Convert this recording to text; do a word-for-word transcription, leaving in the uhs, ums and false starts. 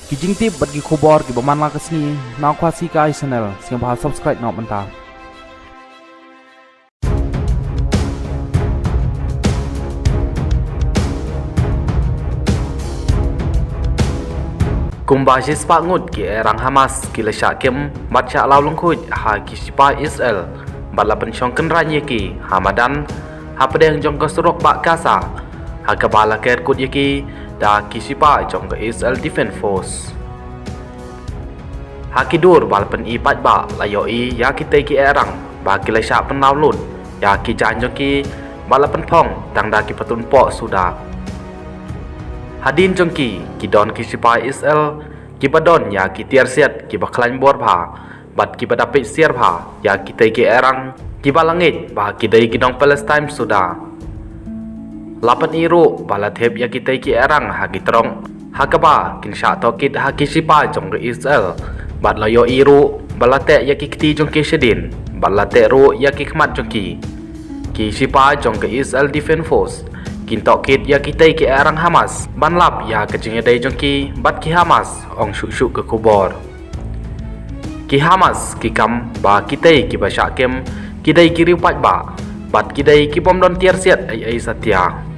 Ki jingtip bad ki khubor kiba man la ka sngi na Khasi Kai Channel, sngewbha subscribe noh mynta. Kumba shispah ngut ki airang Hamas ki la shah kem bad shah law lyngkhuid ha ki shipai Israel bad la pynshong kynrang ïa ki ha madan hapdeng jong ka surok bah Gaza, ha kaba la ker kut ïa ki da ki shipai jong ka Israel Defense Force. Ha ki dur ba la pyni paidbah la ïohi ïa kitei ki airang ba ki la shah pynlaw lut ïa ki jaiñ jong ki bad la pynphong tang da ki patun poh suda. Hadien jong ki, ki don ki shipai Israel kiba don ïa ki tiar siat kiba khlaiñ bor bha bad kiba da peit siar bha ïa kitei ki airang kiba la ngeit ba ki dei ki nong Palestine suda. La pyni ruh ba la thep ïa kitei ki airang ha ki trok ha kaba kin shah tohkit ha ki shipai jong ka Israel bad la ïohi ruh ba la teh ïa ki kti jong ki shadien bad la teh ruh ïa ki khmat jong ki. Ki shipai jong ka Israel Defense Force kin tohkit ïa kitei ki airang Hamas ban lap ïa ka jingïadei jong ki bad ki Hamas, ong shuh shuh ka khubor. Ki Hamas ki kam ba kitei kiba shah kem ki dei ki riew paidbah bad ki dei ki bym don tiar siat ei ei satia.